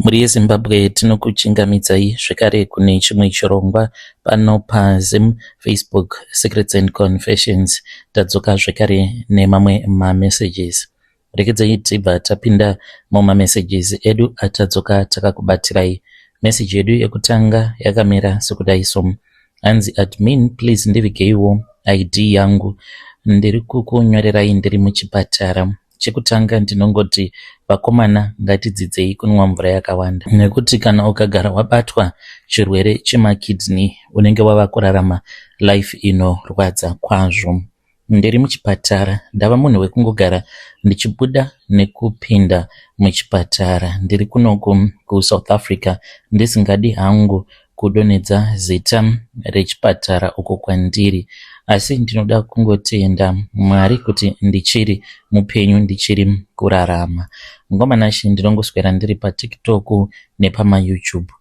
Mhuri yeZimbabwe tinokuchingamidzai zvekare kune chimwe chirongwa pano paZim Facebook Secrets and Confessions. Tadzoka zvekare nemamwe mamessages. Regedzai tibva tapinda mumamessages edu atadzoka takakubatirai. Message yedu yekutanga yakamira sekudai so. Hanzi admin please ndivigeiwo ID yangu ndiri kukunyorerai ndiri muchipatara. Chekutanga ndinongoti vakomana ngatidzidzei kunwa mvura yakawanda nekuti kana ukagara wabatwa chirwere chemakidney unenge wava kurarama life inorwadza kwazvo. Ndiri muchipatara ndava munhu wekungogara ndichibuda nekupinda muchipatara. Ndiri kunoku kuSouth Africa ndisingadi hangu kudonhedza zita rechipatara uko kwandiri asi ndinoda kungotenda Mwari kuti ndichiri mupenyu ndichiri kurarama. Mukoma Nashe ndinongoswera ndiri paTiktok nepamaYouTube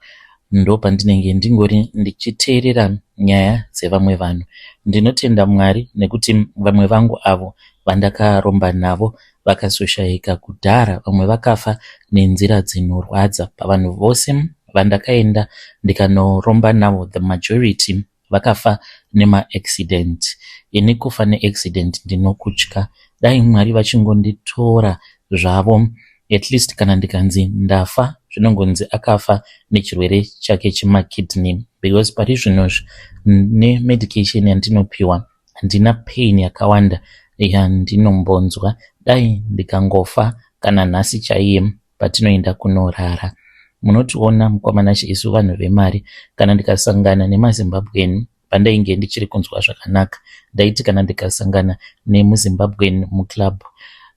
ndopandinenge ndingori ndichiteerera nyaya dzevamwe vanhu. Ndinotenda Mwari nekuti vamwe vangu avo vandakaromba navo vakazoshaika kudhara vamwe vakafa nenzira dzinorwadza. Pavanhu vose vandakaenda ndikanoromba navo the majority vakafa nemaaccident. Ini kufa neaccident ndinokutya. Dai Mwari vachingonditora zvavo at least kana ndikanzi ndafa zvinongonzi akafa nechirwere chake chemakidney because pari zvinozvi nemedication yandinopiwa handina pain yakawanda yandinombonzwa. Dai ndikangofa kana nhasi chaiye patinoenda kunorara. Munotiona mukoma Nashe isu vanhu vemari kana ndikasangana nemaZimbabwean pandainge ndichiri kunzwa zvakanaka ndaiti kana ndikasangana nemuZimbabwean muclub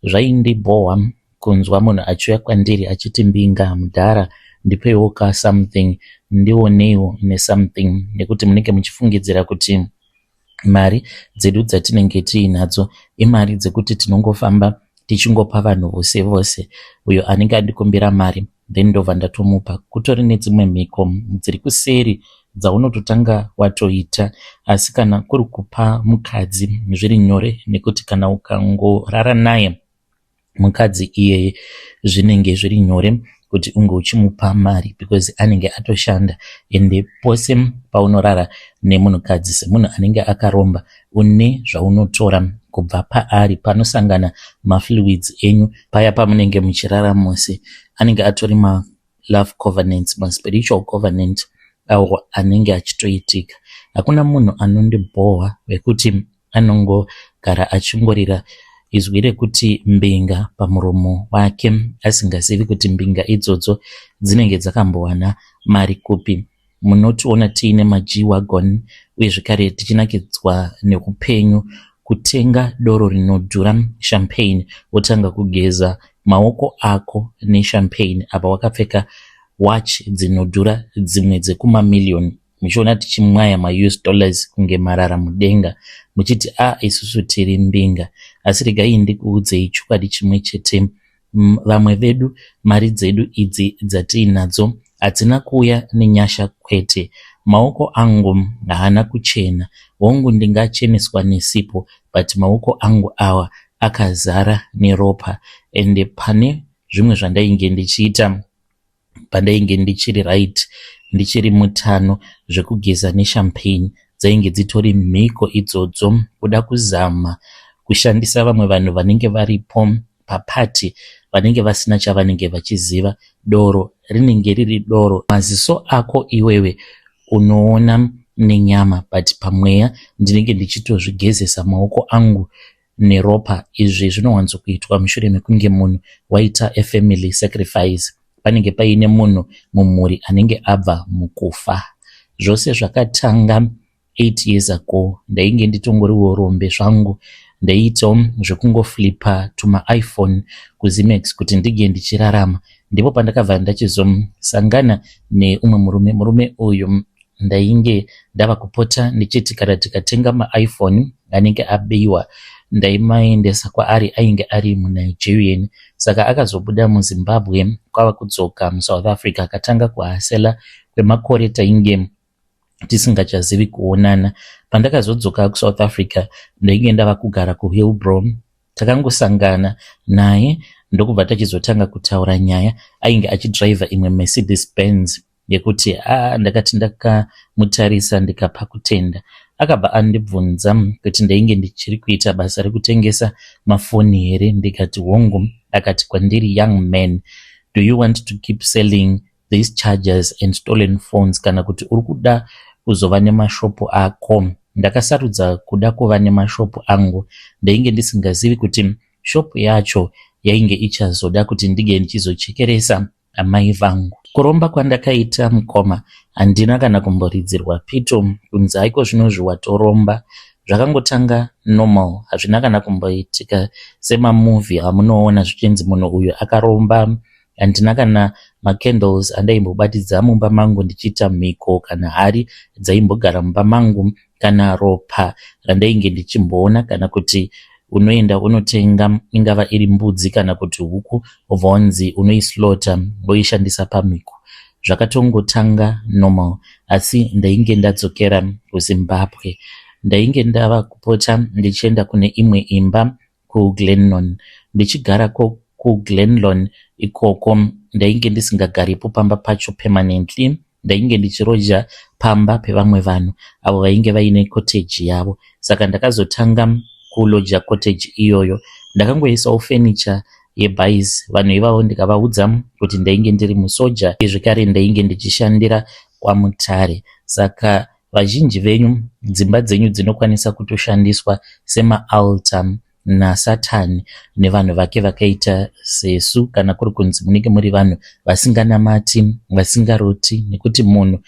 zvaindibhohwa kunzwa munhu achiuya kwandiri achiti mbinga mudhara ndipeiwo ka something ndioneiwo nesomething nekuti munenge muchifungidzira kuti mari dzedu dzatinenge tiinadzo imari dzekuti tinongofamba tichingopa vanhu vose vose uyo anenge andikumbira mari then ndobva ndatomupa. Kutori nedzimwe mhiko dziri kuseri dzaunototanga watoita asi kana kuri kupa mukadzi zviri nyore nekuti kana ukangorara naye mukadzi iyeye zvinenge zviri nyore kuti unge uchimupa mari because anenge atoshanda ende pose paunorara nemunhukadzi semunhu anenge akaromba une zvaunotora kubva paari panosangana mafluids enyu paya pamunenge muchirara mose anenge atori malove covenants maspiritual covenant awo anenge achitoitika. Hakuna munhu anondibhohwa wekuti anongogara achingorira izwi rekuti mbinga pamuromo wake asingazivi kuti mbinga idzodzo dzinenge dzakambowana mari kupi. Munotiona tiine maG-Wagon uye zvekare tichinakidzwa neupenyu kutenga doro rinodhura champagne wotanga kugeza maoko ako nechampagne apa wakapfeka watch dzinodhura dzimwe dzekumamiriyoni muchiona tichimwaya maUS dollars kunge marara mudenga muchiti a isusu tiri mbinga asi regai ndikuudzei chokwadi chimwe chete vamwe vedu mari dzedu idzi dzatiinadzo hadzina kuuya nenyasha kwete maoko angu haana kuchena hongu ndingacheneswa nesipo but maoko angu awa akazara neropa ende pane zvimwe zvandainge ndichiita pandainge ndichiri right ndichiri mutano zvekugeza nechampagne dzainge dzitori mhiko idzodzo kuda kuzama kushandisa vamwe vanhu vanenge varipo papati vanenge vasina chavanenge vachiziva. Doro rinenge riri doro. Maziso ako iwewe unoona nenyama but pamweya ndinenge ndichitozvigezesa maoko angu neropa. Izvi zvinowanzokuitwa mushure mekunge munhu waita a family sacrifice. Panenge paine munhu mumhuri anenge abva mukufa. Zvose zvakatanga 8 years ago ndainge nditongoriwo rombe zvangu ndaiitawo zvekungoflipa tumaIPhone kuZimex kuti ndinge ndichirarama. Ndipo pandakabva ndachizosangana neumwe murume. Murume uyu ndainge ndava kupota ndichiti kana tikatenga maiPhone anenge abiwa ndaimaendesa kwaari ainge ari muNigerian. Saka akazobuda muZimbabwe kwava kudzoka muSouth Africa akatanga kuhasela kwemakore tainge tisingachazivi kuonana. Pandakazodzoka kuSouth Africa ndainge ndava kugara kuHillbrow. Takangosangana naye Ndokubva tachizotanga kutaura nyaya. Ainge achidriver imwe Mercedes Benz yekuti aa ndakati ndakamutarisa ndikapa kutenda. Akabva andibvunza kuti ndainge ndichiri kuita basa rekutengesa mafoni here, ndikati hongu. Akati kwandiri, "Young man, do you want to keep selling these chargers and stolen phones, kana kuti uri kuda kuzova nemashopu ako?" Ndakasarudza kuda kuva nemashopu angu. Ndainge ndisingazivi kuti shopu yacho yainge ichazoda kuti ndinge ndichizochekeresa amai vangu. Kuromba kwandakaita, mukoma, handina kana kumboridzirwa pito kunzi haiko zvinozvi watoromba. Zvakangotanga normal, hazvina kana kumboitika semamovie amunoona zvichinzi munhu uyu akaromba. Handina kana macandles andaimbobatidza mumba mangu ndichiita mhiko, kana hari dzaimbogara mumba mangu, kana ropa randainge ndichimboona, kana kuti unoenda unotenga ingava iri mbudzi kana kuti huku, wobva wanzi unoislaughter woishandisa pamhiko. Zvakatongotanga normal, asi ndainge ndadzokera kuZimbabwe. Ndainge ndava kupota ndichienda kune imwe imba kuGlenlon. Ndichigarako kuGlenlon ikoko, ndainge ndisingagaripo pamba pacho permanently. Ndainge ndichiroja pamba pevamwe vanhu avo vainge vaine cottage yavo. Saka ndakazotanga kuloja cottage iyoyo. Ndakangoisawo furniture yebhaizi. Vanhu ivavo ndikavaudza kuti ndainge ndiri musoja, zvekare ndainge ndichishandira kwaMutare. Saka vazhinji venyu dzimba dzenyu dzinokwanisa kutoshandiswa semaaltar naSatani nevanhu vake vakaita sesu, kana kuri kunzi munenge muri vanhu vasinganamati, vasingaroti. Nekuti munhu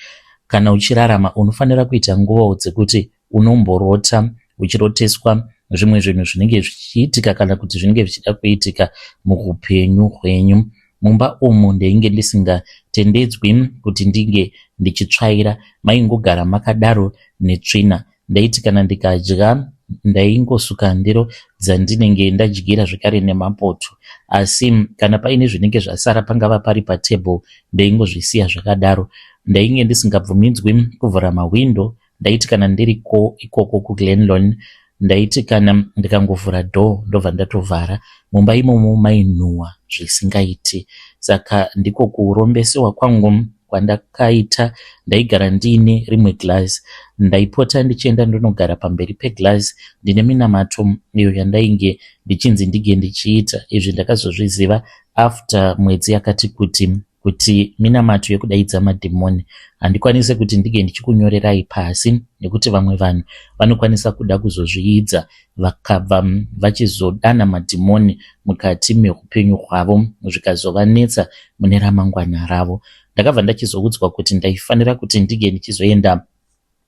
kana uchirarama unofanira kuita nguvawo dzekuti unomborota, uchiroteswa zvimwe zvinhu zvinenge zvichiitika kana kuti zvinenge zvichida kuitika muupenyu hwenyu. Mumba umu ndainge ndisingatendedzwi kuti ndinge ndichitsvaira, maingogara makadaro netsvina. Ndaiti kana ndikadya, ndaingosuka ndiro dzandinenge ndadyira zvekare nemapoto, asi kana paine zvinenge zvasara, pangava pari patable, ndaingozvisiya zvakadaro. Ndainge ndisingabvumidzwi kuvhura mahwindo. Ndaiti kana ndiriko ikoko kuGlenlon, ndaiti kana ndikangovhura door, ndobva ndatovhara. Mumba imomo mainhuhwa zvisingaiti. Saka ndiko kurombesewa kwangu kwandakaita. Ndaigara ndiine rimwe glass, ndaipota ndichienda ndonogara pamberi peglass ndine minamato iyo yandainge ndichinzi ndinge ndichiita. Izvi ndakazozviziva after mwedzi yakati kuti, kuti minamato yekudaidza madhimoni. Handikwanisi kuti ndinge ndichikunyorerai pasi, nekuti vamwe vanhu vanokwanisa kuda kuzozviidza, vakabva vachizodana madhimoni mukati meupenyu hwavo, zvikazovanetsa mune ramangwana ravo. Ndakabva ndachizoudzwa kuti ndaifanira kuti ndinge ndichizoenda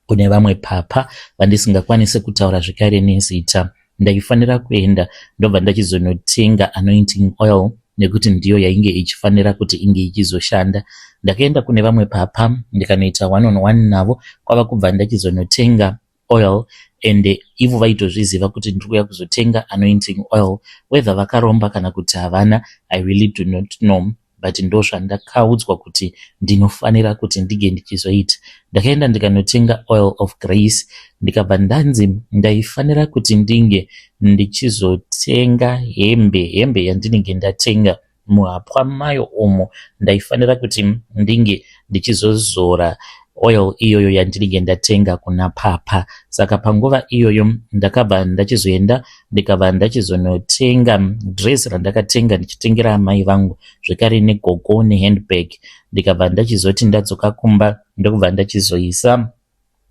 kune vamwe papa vandisingakwanisi kutaura zvekare nezita. Ndaifanira kuenda ndobva ndachizonotenga anointing oil, nekuti ndiyo yainge ichifanira kuti inge ichizoshanda. Ndakaenda kune vamwe papa, ndikanoita one on one navo, kwava kubva ndachizonotenga oil. Ende ivo vaitozviziva kuti ndiri kuuya kuzotenga anointing oil. Whether vakaromba kana kuti havana, I really do not know, but ndo zvandakaudzwa kuti ndinofanira kuti ndinge ndichizoita. Ndakaenda ndikanotenga oil of grace, ndikabva ndanzi ndaifanira kuti ndinge ndichizotenga hembe. Hembe yandinenge ndatenga, muhapwa mayo umo ndaifanira kuti ndinge ndichizozora oil iyoyo yandinenge ndatenga kuna papa. Saka panguva iyoyo ndakabva ndachizoenda, ndikabva ndachizonotenga dress randakatenga ndichitengera amai vangu zvekare negogo, nehandbag. Ndikabva ndachizoti ndadzoka kumba, ndokubva ndachizoisa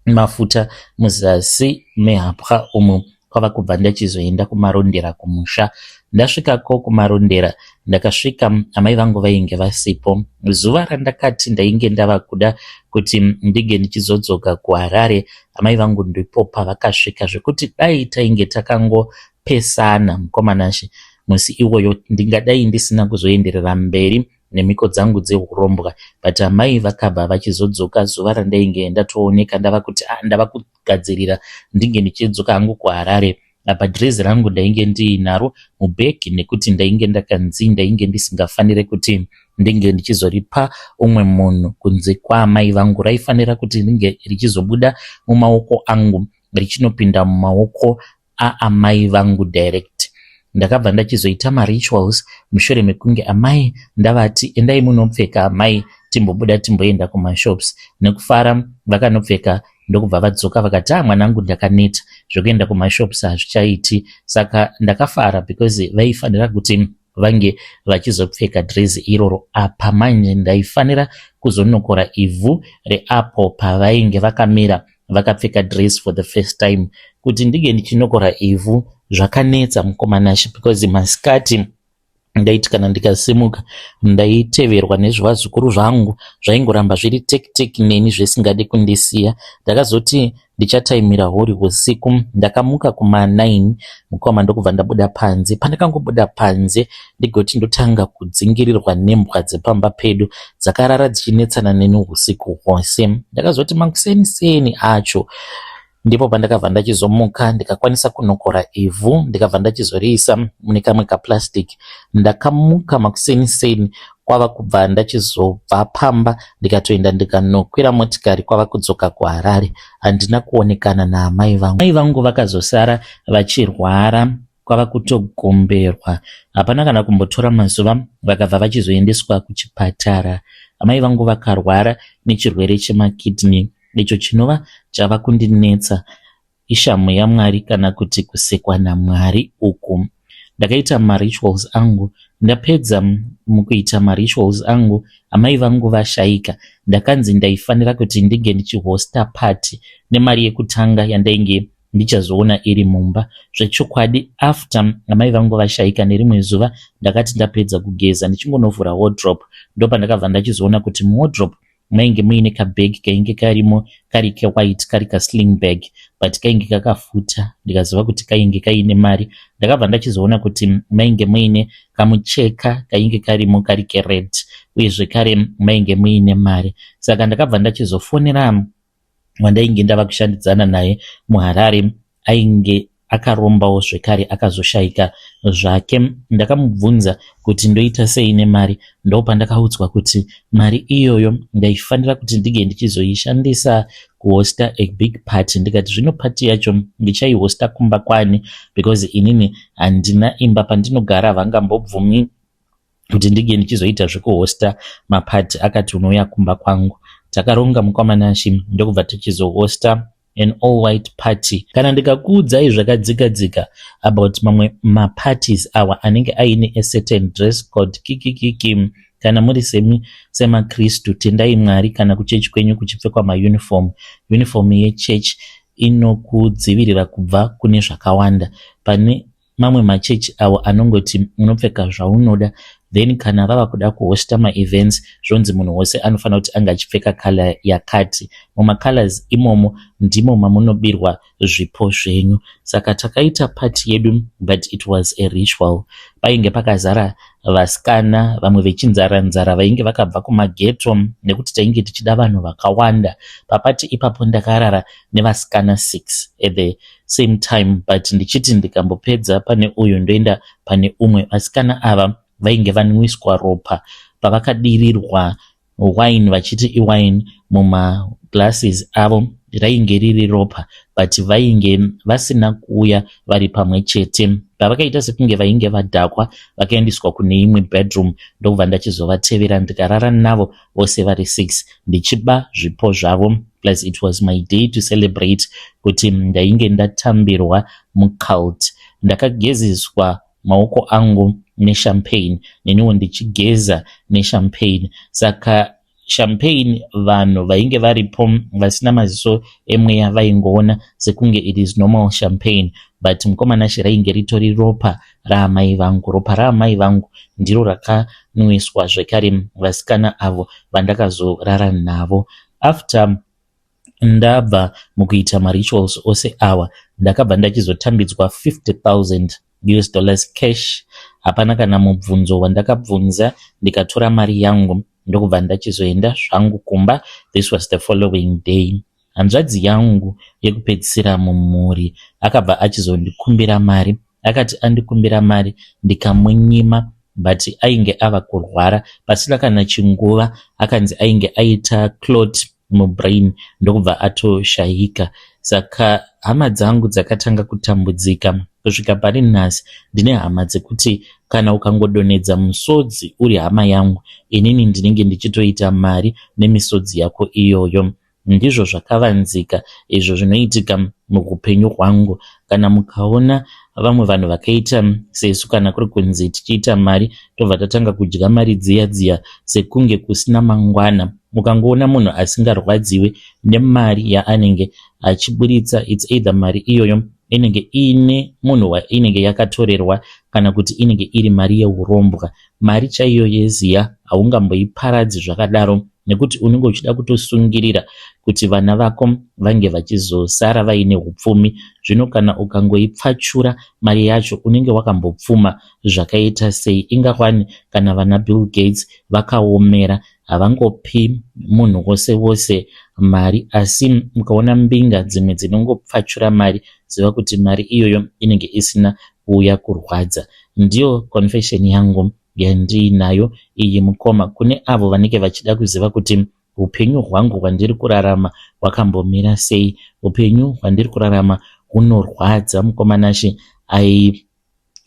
mafuta muzasi mehapwa umu, kwava kubva ndachizoenda kuMarondera kumusha. Ndasvikako kuMarondera, ndakasvika amai vangu vainge vasipo. Zuva randakati ndainge ndava kuda kuti ndinge ndichizodzoka kuHarare, amai vangu ndipo pavakasvika, zvekuti dai tainge takangopesana, mukoma Nashe, musi iwoyo ndingadai ndisina kuzoenderera mberi nemhiko dzangu dzeurombwa. But amai vakabva vachizodzoka zuva randainge ndatooneka ndava kuti, ah, ndava kugadzirira ndinge ndichidzoka hangu kuHarare. Apa dhirezi rangu ndainge ndiinaro mubhegi, nekuti ndainge ndakanzi ndainge ndisingafanire kuti ndinge ndichizoripa umwe munhu kunze kwaamai vangu. Raifanira kuti ringe richizobuda mumaoko angu richinopinda mumaoko aamai vangu direct. Ndakabva ndachizoita marituals mushure mekunge amai ndavati, "Endai munopfeka amai, timbobuda timboenda kumashops." Nekufara vakanopfeka, ndokubva vadzoka vakati, "A ah, mwanangu, ndakaneta, zvekuenda kumashops hazvichaiti." Saka ndakafara because vaifanira kuti vange vachizopfeka dhirezi iroro. Apa manje ndaifanira kuzonokora ivhu reapo pavainge vakamira vakapfeka dress for the first time. Kuti ndinge ndichinokora ivhu zvakanetsa, mukoma Nashe, because masikati ndaiti kana ndikasimuka ndaiteverwa nezvivazukuru zvangu zvaingoramba zviri tek tek neni, zvisingadi kundisiya. Ndakazoti ndichataimira hori usiku. Ndakamuka kuma9, mukoma, ndokubva ndabuda panze. Pandakangobuda panze, ndigoti ndotanga kudzingirirwa nembwa dzepamba pedu dzakarara dzichinetsana neni usiku hwose. Ndakazoti makuseni seni acho ndipo pandakabva ndachizomuka, ndikakwanisa kunokora ivhu, ndikabva ndachizoriisa mune kamwe kaplastic. Ndakamuka makuseni seni, kwava kubva ndachizobva pamba, ndikatoenda ndikanokwira motikari, kwava kudzoka kuHarare. Handina kuonekana naamai vangu. Mai vangu vakazosara vachirwara, kwava kutogomberwa. Hapana kana kumbotora mazuva, vakabva vachizoendeswa kuchipatara. Amai vangu vakarwara nechirwere chemakidney, icho chinova chava kundinetsa. Ishamu yaMwari kana kuti kusekwa naMwari uku. Ndakaita marituals angu. Ndapedza mukuita marituals angu, amai vangu vashayika, ndakanzi ndaifanira kuti ndinge ndichihosta party nemari yekutanga yandainge ndichazoona iri mumba. Zvechokwadi, after amai vangu vashayika, nerimwe zuva ndakati ndapedza kugeza, ndichingonovhura wardrobe, ndopandakabva ndachizoona kuti muwardrobe mainge muine kabhegi kainge karimo, kari kewhite, kari kasling bag, but kainge kakafuta. Ndikaziva kuti kainge kaine mari. Ndakabva ndachizoona kuti mainge muine kamucheka kainge karimo, kari kered, uye zvekare mainge muine mari. Saka ndakabva ndachizofonera wandainge ndava kushandidzana naye muHarare, ainge akarombawo zvekare, akazoshayika zvake. Ndakamubvunza kuti ndoita sei nemari. Ndopandakaudzwa kuti mari iyoyo ndaifanira kuti ndinge ndichizoishandisa kuhosta a big party. Ndikati, "Zvino party yacho ndichaihosta kumba kwani? Because inini handina imba pandinogara, vangambobvumi kuti ndinge ndichizoita zvekuhosta maparty." Akati, "Unouya kumba kwangu." Takaronga, mukoma Nashe, ndokubva tichizohosta an all white party. Kana ndikakuudzai zvakadzika dzika about mamwe maparties awa anenge aine a certain dress code, kikikiki. Kana muri semi semaKristu, tendai Mwari kana kuchechi kwenyu kuchipfekwa mauniform. Uniform yechechi inokudzivirira kubva kune zvakawanda. Pane mamwe machechi avo anongoti unopfeka zvaunoda, then kana vava kuda kuhosta maevents, zvonzi munhu wose anofanira kuti ange achipfeka colour yakati. Mumacolors imomo ndimo mamunobirwa zvipo zvenyu. Saka takaita party yedu, but it was a ritual. Painge pakazara vasikana, vamwe vechinzara nzara, vainge vakabva kumageto, nekuti tainge tichida vanhu vakawanda paparty ipapo. Ndakarara nevasikana 6 at the same time, but ndichiti ndikambopedza pane uyu, ndoenda pane umwe. Vasikana ava vainge vanwiswa ropa pavakadirirwa wine vachiti iwine mumaglasses avo. Rainge riri ropa, but vainge vasina kuuya vari pamwe chete. Pavakaita sekunge vainge vadhakwa, vakaendeswa kune imwe bedroom, ndokubva ndachizovatevera, ndikarara navo vose vari 6, ndichiba zvipo zvavo. Plus it was my day to celebrate kuti ndainge ndatambirwa mucult. Ndakagezeswa maoko angu nechampagne, neniwo ndichigeza nechampagne. Saka champagne, vanhu vainge varipo vasina maziso emweya vaingoona sekunge it is normal champagne, but mukoma Nashe, rainge ritori ropa raamai vangu. Ropa raamai vangu ndiro rakanwiswa zvekare vasikana avo vandakazorara navo. After ndabva mukuita marituals ose awa, ndakabva ndachizotambidzwa 50,000 US dollars cash. Hapana kana mubvunzo wandakabvunza, ndikatora mari yangu, ndokubva ndachizoenda zvangu kumba. This was the following day. Hanzvadzi yangu yekupedzisira mumhuri akabva achizondikumbira mari. Akati andikumbira mari, ndikamunyima, but ainge ava kurwara. Pasina kana chinguva, akanzi ainge aita clot mubrain, ndokubva atoshayika. Saka hama dzangu dzakatanga kutambudzika. Kusvika pari nhasi ndine hama dzekuti kana ukangodonhedza musodzi uri hama yangu, inini ndinenge ndichitoita mari nemisodzi yako iyoyo. Ndizvo zvakavanzika izvo zvinoitika muhupenyu hwangu. Kana mukaona vamwe vanhu vakaita sesu kana kuri kunzi tichiita mari tobva tatanga kudya mari dziya dziya sekunge kusina mangwana. Ukangoona munhu asingarwadziwi nemari yaanenge achiburitsa it's either mari iyoyo inenge iine munhu wainenge yakatorerwa kana kuti inenge iri mari yeurombwa. Mari chaiyo yeziya haungamboiparadzi zvakadaro nekuti unenge uchida kutosungirira kuti vana vako vange vachizosara vaine upfumi. Zvino kana ukangoipfachura mari yacho unenge wakambopfuma zvakaita sei? Ingawani kana vana Bill Gates vakaomera havangopi munhu wose wose mari asi mukaona mbinga dzimwe dzinongopfachura mari ziva kuti mari iyoyo inenge isina kuuya kurwadza. Ndiyo confession yangu yandiinayo iyi mukoma kune avo vanenge vachida kuziva kuti upenyu hwangu hwandiri kurarama hwakambomira sei. Upenyu hwandiri kurarama hunorwadza mukoma Nashe. I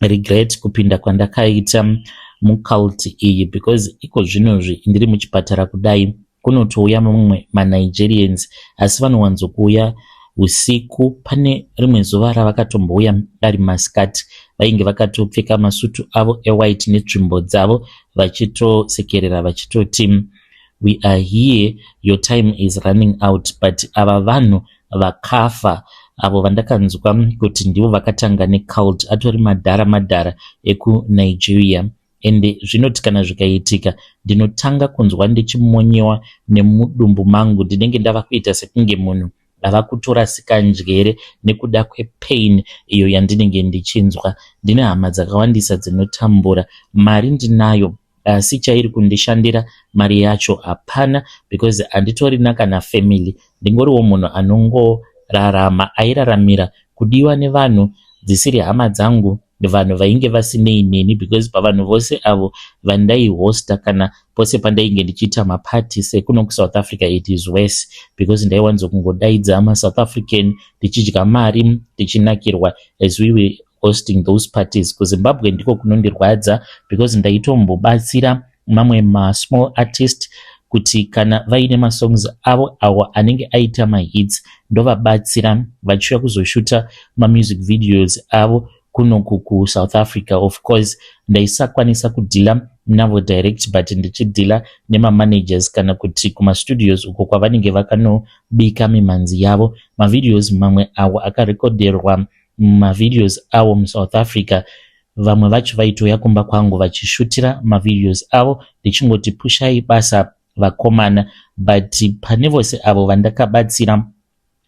regret kupinda kwandakaita mucult iyi because iko zvinozvi ndiri muchipatara kudai kunotouya mamwe maNigerians asi vanowanzokuuya usiku. Pane rimwe zuva ravakatombouya ari masikati vainge vakatopfeka masutu avo ewhite netsvimbo dzavo vachitosekerera vachitoti we are here your time is running out but ava vanhu vakafa avo vandakanzwa kuti ndivo vakatanga necult atori madhara madhara ekuNigeria ende zvinoti kana zvikaitika ndinotanga kunzwa ndichimonyewa nemudumbu mangu ndinenge ndava kuita sekunge munhu ava kutorasika njere nekuda kwepain iyo yandinenge ndichinzwa. Ndine hama dzakawandisa dzinotambura, mari ndinayo asi chairi kundishandira mari yacho hapana because handitorina kana family ndingoriwo munhu anongorarama airaramira kudiwa nevanhu dzisiri hama dzangu vanhu vainge vasinei neni because pavanhu vose avo vandaihosta kana pose pandainge ndichiita mapati sekuno kuSouth Africa it is worse because ndaiwanzokungodaidza maSouth African tichidya mari tichinakirwa as we were hosting those parties. KuZimbabwe ndiko kunondirwadza because ndaitombobatsira mamwe masmall artist kuti kana vaine masongs avo awo anenge aita mahits ndovabatsira vachiuya kuzoshuta mamusic videos avo kunoku kuSouth Africa. Of course ndaisakwanisa kudhila navo direct but ndichidhila nemamanagers kana kuti kumastudios uko kwavanenge vakanobika mimhanzi yavo. Mavideos mamwe awo akarekodherwa mavideos avo muSouth Africa vamwe vacho vaitouya kumba kwangu vachishutira mavideos avo ndichingoti pushai basa vakomana but pane vose avo vandakabatsira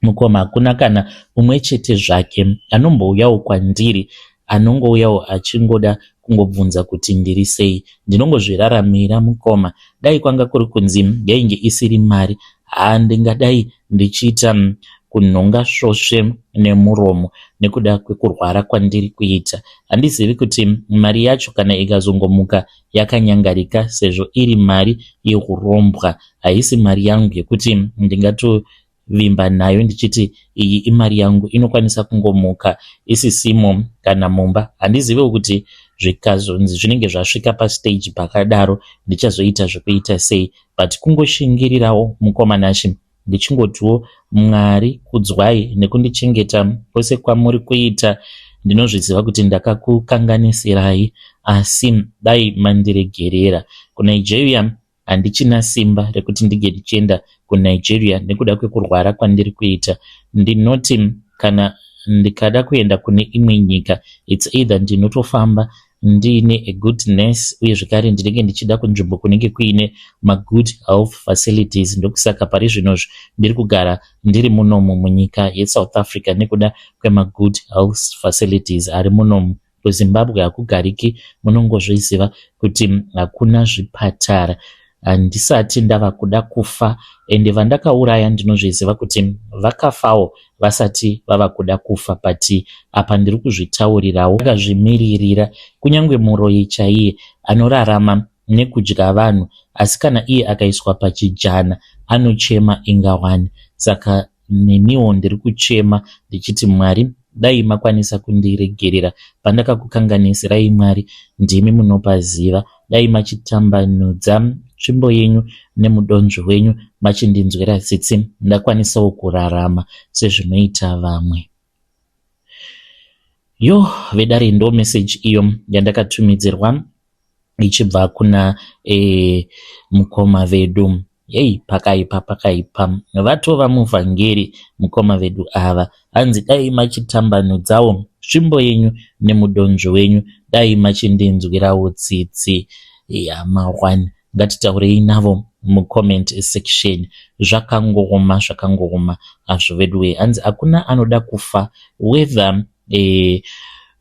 mukoma hakuna kana umwe chete zvake anombouyawo kwandiri anongouyawo achingoda kungobvunza kuti ndiri sei. Ndinongozviraramira mukoma dai kwanga kuri kunzi yainge isiri mari handingadai ndichiita kunhonga svosve nemuromo nekuda kwekurwara kwandiri kuita. Handizivi kuti mari yacho kana ikazongomuka yakanyangarika sezvo iri mari yeurombwa haisi mari yangu yekuti ndingatovimba nayo ndichiti iyi imari yangu inokwanisa kungomuka isisimo kana mumba. Handiziviwo kuti zvikazonzi zvinenge zvasvika pastage pakadaro ndichazoita zvekuita sei but kungoshingirirawo mukoma Nashe ndichingotiwo Mwari kudzwai nekundichengeta kwose kwamuri kuita. Ndinozviziva kuti ndakakukanganisirai asi dai mandiregerera. KuNigeria handichina simba rekuti ndinge ndichienda kuNigeria nekuda kwekurwara kwandiri kuita. Ndinoti kana ndikada kuenda kune imwe nyika it's either ndinotofamba ndiine a good nurse uye zvekare ndinenge ndichida kunzvimbo kunenge kuine magood health facilities. Ndokusaka pari zvinozvi ndiri kugara ndiri munomu munyika yeSouth Africa nekuda kwemagood health facilities ari munomu. KuZimbabwe hakugariki munongozviziva kuti hakuna zvipatara. Handisati ndava kuda kufa ende vandakauraya ndinozviziva kuti vakafawo vasati vava kuda kufa but apa ndiri kuzvitaurirawo akazvimiririra kunyange muroyi chaiye anorarama nekudya vanhu asi kana iye akaiswa pachijana anochema ingawani. Saka neniwo ndiri kuchema ndichiti Mwari Dai makwanisa kundiregerera pandakakukanganisirai Mwari ndimi munopaziva. Dai machitambanudza tsvimbo yenyu nemudonzvo wenyu machindinzwira tsitsi ndakwanisawo kurarama sezvinoita vamwe. Yoh vedare ndo message iyo yandakatumidzirwa ichibva kuna e, mukoma vedu. Hey, pakaipa pakaipa vatova muvhangeri mukoma vedu ava hanzi dai machitambanudzawo tsvimbo yenyu nemudonzvo wenyu dai machindinzwirawo tsitsi yamahwani ngatitaurei navo mucomment section zvakangooma zvakangooma hazvo veduwe hanzi hakuna anoda kufa whether eh,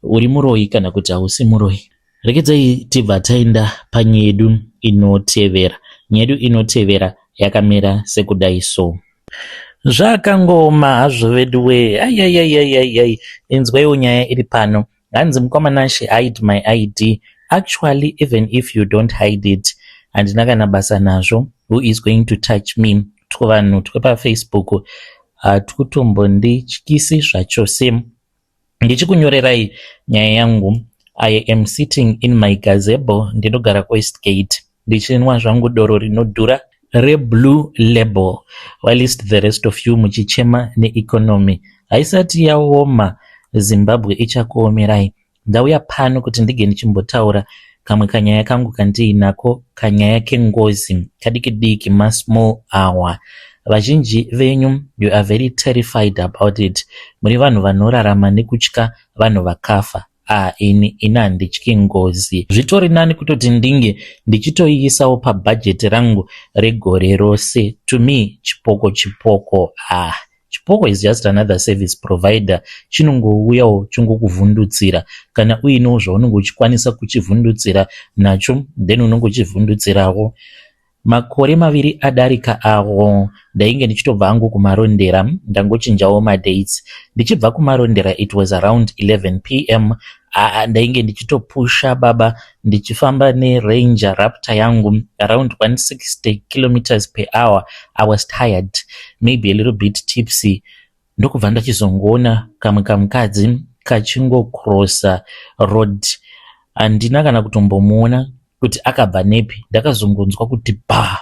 uri muroyi kana kuti hausi muroyi Regedzai tibva taenda panyaya yedu inotevera. Nyaya yedu inotevera yakamira sekudai so. Zvakangooma hazvo veduwee aiaiaiaiai inzwaiwo nyaya iri pano hanzi mukoma Nashe hide my ID actually even if you don't hide it handina kana basa nazvo who is going to touch me twuvanhu twepafacebook hatwutombondityisi zvachose Ndichikunyorerai nyaya yangu I am sitting in my gazebo ndinogara kuWestgate ndichinwa zvangu doro rinodhura reblue label whilst the rest of you muchichema neeconomy haisati yaoma Zimbabwe ichakuomerai ndauya pano kuti ndige ndichimbotaura kamwe kanyaya kangu kandiinako kanyaya kengozi kadiki diki masmall hour vazhinji venyu you are very terrified about it muri vanhu vanorarama nekutya vanhu vakafa ah ini ini handityi ngozi zvitori nani kutoti ndinge ndichitoiisawo pabhajeti rangu regore rose to me chipoko chipoko ah Chipoko is just another service provider chinongouyawo chongokuvhundutsira kana uinewo zvaunenge uchikwanisa kuchivhundutsira nacho then unenge uchivhundutsirawo. Makore maviri adarika awo ndainge ndichitobva hangu kuMarondera ndangochinjawo madates. Ndichibva kuMarondera it was around 11 pm aa ndainge ndichitopusha baba ndichifamba neranger raptor yangu around 160 kilometers per hour i was tired maybe a little bit tipsy ndokubva ndachizongoona kamwe kamukadzi kachingocrossa road handina kana kutombomuona kuti akabva nepi ndakazongonzwa kuti ba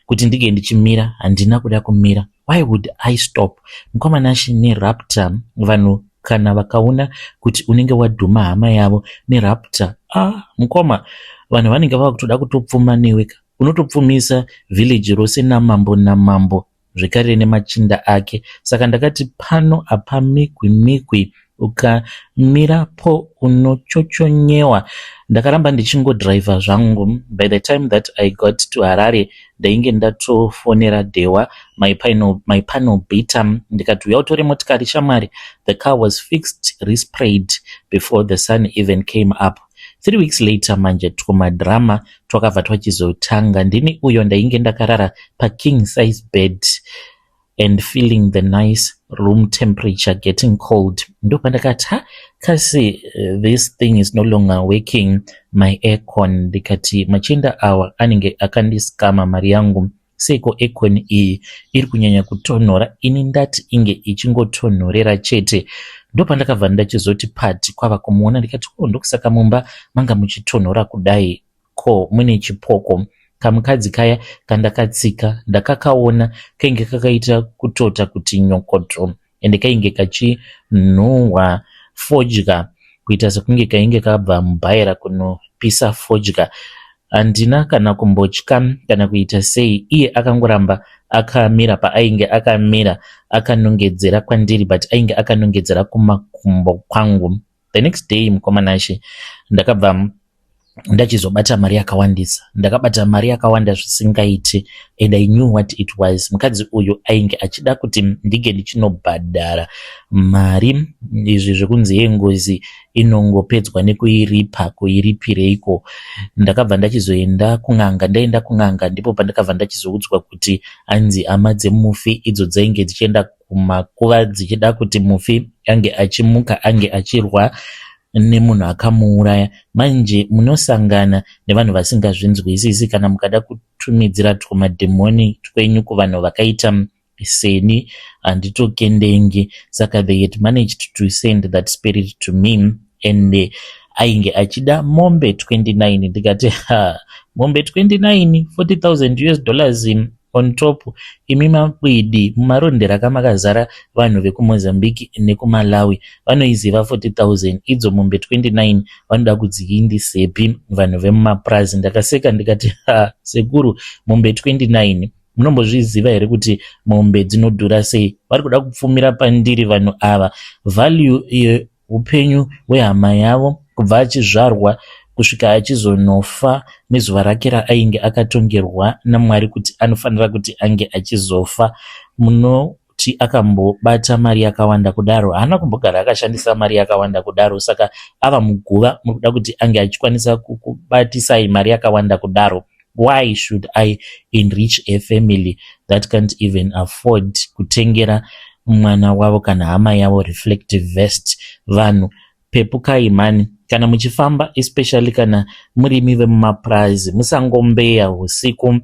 kuti ndinge ndichimira handina kuda kumira why would i stop mukoma Nashe neraptor vanhu kana vakaona kuti unenge wadhuma hama yavo neraptor ah mukoma vanhu vanenge vava kutoda kutopfuma newe ka unotopfumisa village rose namambo namambo zvekare nemachinda ake saka ndakati pano hapamikwi mikwi ukamirapo unochochonyewa ndakaramba ndichingodhiraivha zvangu by the time that i got to harare ndainge ndatofonera dhewa my panel, my panel beater ndikati uya utore motikari shamwari the car was fixed resprayed before the sun even came up 3 weeks later manje twumadrama twakabva twachizotanga ndini uyo ndainge ndakarara paking size bed and feeling the nice room temperature getting cold ndopandakati ha kasi this thing is no longer working my aircon ndikati machinda awa anenge akandiskama mari yangu seiko aircon iyi iri kunyanya kutonhora ini ndati inge ichingotonhorera chete ndopandakabva ndachizoti pati kwava kumuona ndikati o oh, ndokusaka mumba manga muchitonhora kudai ko mune chipoko kamukadzi kaya kandakatsika ndakakaona kainge kakaita kutota kuti nyokoto ende kainge kachinhuhwa fodya kuita sekunge kainge kabva mubhaira kunopisa fodya handina kana kumbotya kana kuita sei iye akangoramba akamira paainge akamira akanongedzera kwandiri but ainge akanongedzera kumakumbo kwangu the next day mukoma Nashe ndakabva ndachizobata mari yakawandisa ndakabata mari yakawanda zvisingaiti and i knew what it was mukadzi uyu ainge achida kuti ndinge ndichinobhadhara mari izvi zvekunzi yengozi inongopedzwa nekuiripa kuiripireiko ndakabva ndachizoenda kun'anga ndaenda kun'anga ndipo pandakabva ndachizoudzwa kuti anzi hama dzemufi idzo dzainge dzichienda kumakuva dzichida kuti mufi ange achimuka ange achirwa nemunhu akamuuraya manje munosangana nevanhu vasingazvinzwisisi kana mukada kutumidzira twumadhimoni twenyu kuvanhu vakaita Seni handitokendengi. Saka they had managed to send that spirit to me and ainge achida mombe 29. Ndikati, "Ha, mombe 29, 40,000 US dollars on top. Imi mabwidi, mumarondera kamakazara vanhu vekuMozambique nekuMalawi vanoiziva 40,000. Idzo mombe 29 vanoda kudziindisepi vanhu vemumapurazi?" Ndakaseka ndikati, "Ha, sekuru, mombe 29, munombozviziva here kuti mombe dzinodhura sei? Vari kuda kupfumira pandiri vanhu ava. Value yeupenyu hwehama yavo kubva achizvarwa kusvika achizonofa nezuva rake raainge akatongerwa naMwari kuti anofanira kuti ange achizofa, munoti akambobata mari yakawanda kudaro? Haana kumbogara akashandisa mari yakawanda kudaro. Saka ava muguva, muri kuda kuti ange achikwanisa kukubatisai mari yakawanda kudaro? Why should I enrich a family that can't even afford kutengera mwana wavo kana hama yavo reflective vest? Vanhu, pepukai mani kana muchifamba, especially kana murimi vemumapurazi. Musangombeya usiku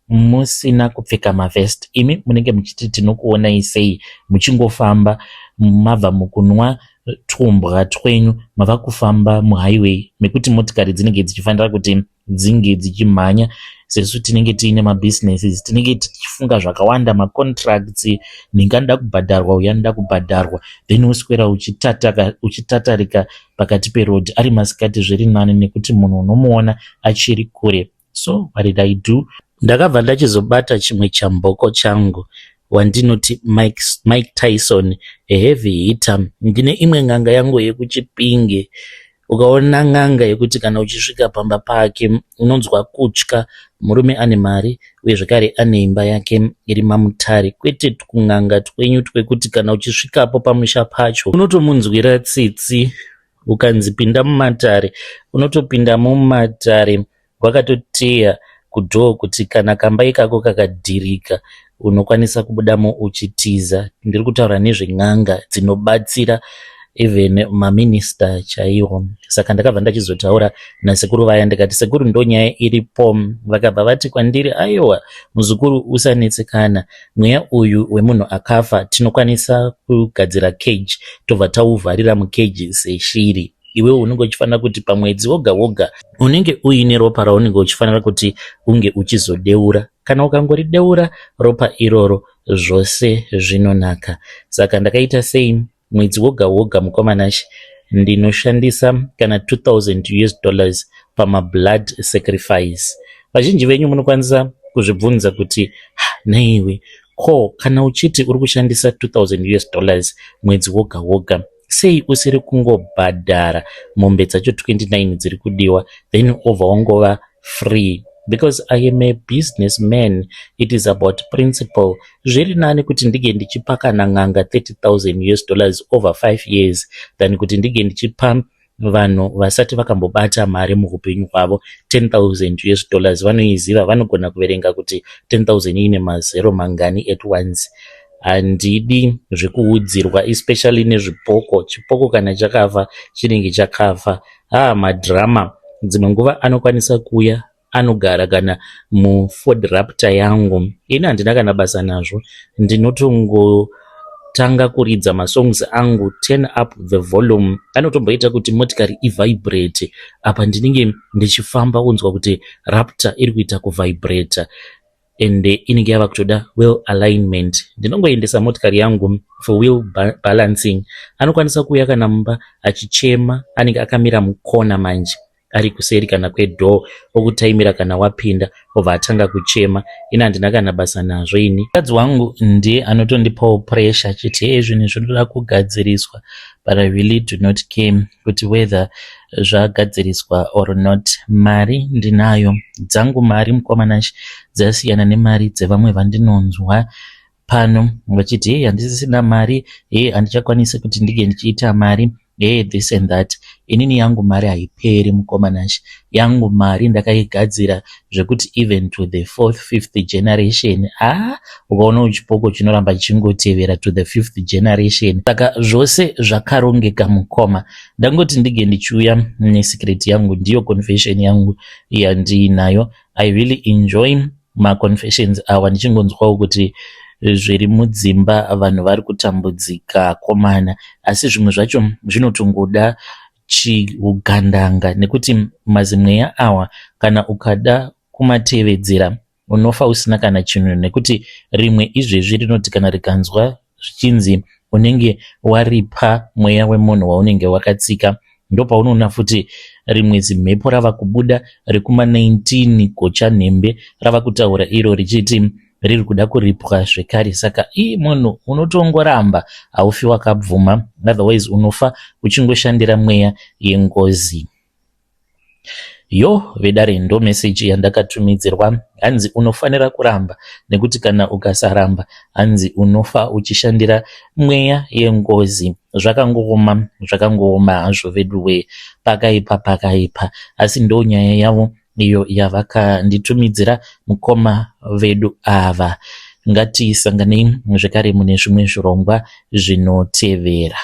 musina kupfeka mavest. Imi munenge muchiti tinokuonai sei muchingofamba mabva mukunwa tumbwa twenyu, mava kufamba muhighway mekuti motikari dzinenge dzichifanira kuti dzinge dzichimhanya? Sesu tinenge tiine mabusinesses, tinenge tichifunga zvakawanda, macontracts, nhingi anoda kubhadharwa, uyu anoda kubhadharwa, then woswera uchitatarika pakati peroad. Ari masikati zviri nani nekuti munhu unomuona achiri kure. So what did I do? Ndakabva ndachizobata chimwe chamboko changu wandinoti Mike Tyson, a heavy hitter. Ndine imwe n'anga yangu yekuChipinge. Ukaona n'anga yekuti kana uchisvika pamba pake unonzwa kutya. Murume ane mari uye zvekare ane imba yake iri maMutare, kwete kun'anga twenyu twekuti kana uchisvikapo pamusha pacho unotomunzwira tsitsi. Ukanzi pinda mumatare, unotopinda mumatare wakatoteya kudoor kuti kana kamba ikako kakadhirika unokwanisa kubudamo uchitiza. Ndiri kutaura nezven'anga dzinobatsira even maminista chaiwo. Saka ndakabva ndachizotaura nasekuru vaya ndikati, "Sekuru, ndonyaya iripo." Vakabva vati kwandiri, "Aiwa muzukuru, usanetsekana. Mweya uyu wemunhu akafa tinokwanisa kugadzira cage, tobva tauvharira mucage seshiri. Iwewe unenge uchifanira kuti pamwedzi woga woga unenge uine ropa raunenge uchifanira kuti unge uchizodeura. Kana ukangorideura ropa iroro, zvose zvinonaka." Saka ndakaita sei? Mwedzi woga woga, mukoma Nashe, ndinoshandisa kana 2000 US dollars pamablood sacrifice. Vazhinji venyu munokwanisa kuzvibvunza kuti, "Naiwe, ko kana uchiti uri kushandisa 2000 US dollars mwedzi woga woga, sei usiri kungobhadhara mombe dzacho 29 dziri kudiwa, then obva wangova free?" Because I am a businessman. It is about principle. Zviri nani kuti ndinge ndichipa kana n'anga 30,000 US dollars over 5 years than kuti ndinge ndichipa vanhu vasati vakambobata mari muupenyu hwavo 10,000 US dollars. Vanoiziva, vanogona kuverenga kuti 10,000 ine mazero mangani at once. Handidi zvekuudzirwa, especially nezvipoko. Chipoko kana chakafa chinenge chakafa. Haa, madrama dzimwe nguva anokwanisa kuuya anogara kana muFord Raptor yangu. Ini handina kana basa nazvo. Ndinotongotanga kuridza masongs angu, turn up the volume, anotomboita kuti motikari ivibrate. Apa ndinenge ndichifamba, unzwa kuti Raptor iri kuita kuvibrata ende inenge yava kutoda wheel alignment. Ndinongoendesa motikari yangu for wheel balancing. Anokwanisa kuuya kana mumba achichema, anenge akamira mukona manje, ari kuseri kana kwedoor, okutaimira kana wapinda, obva atanga kuchema. Ini handina kana basa nazvo. Ini mukadzi wangu ndiye anotondipawo pressure achiti, "Hei, zvinhu zvinoda kugadziriswa," but I really do not care kuti whether zvagadziriswa or not. Mari ndinayo dzangu. Mari, mukoma Nashe, dzasiyana nemari dzevamwe vandinonzwa pano vachiti, "Hei, handisisina mari. Hei, handichakwanisi kuti ndinge ndichiita mari. Hey, this and that." Inini yangu mari haiperi, mukoma Nashe. Yangu mari ndakaigadzira zvekuti even to the fourth, fifth generation. Ah, ukaona uchipoko chinoramba chichingotevera to the fifth generation. Saka zvose zvakarongeka, mukoma. Ndangoti ndinge ndichiuya nesecret yangu, ndiyo confession yangu yandiinayo. I really enjoy maconfessions awa, ndichingonzwawo kuti Zviri mudzimba vanhu vari kutambudzika komana asi zvimwe zvacho zvinotongoda chiugandanga nekuti mazimweya awa kana ukada kumatevedzera unofa usina kana chinhu nekuti rimwe izvezvi rinoti kana rikanzwa zvichinzi unenge waripa mweya wemunhu waunenge wakatsika ndopaunoona futi rimwe zimhepo rava kubuda rekuma 19 gochanhembe rava kutaura iro richiti riri kuda kuripwa zvekare saka ii munhu unotongoramba haufi wakabvuma otherwise unofa uchingoshandira mweya yengozi. Yoh vedare ndo message yandakatumidzirwa hanzi unofanira kuramba nekuti kana ukasaramba hanzi unofa uchishandira mweya yengozi zvakangooma zvakangooma hazvo veduwee pakaipa pakaipa asi ndo nyaya yavo iyo yavakanditumidzira mukoma vedu ava ngatisanganei zvekare mune zvimwe zvirongwa zvinotevera.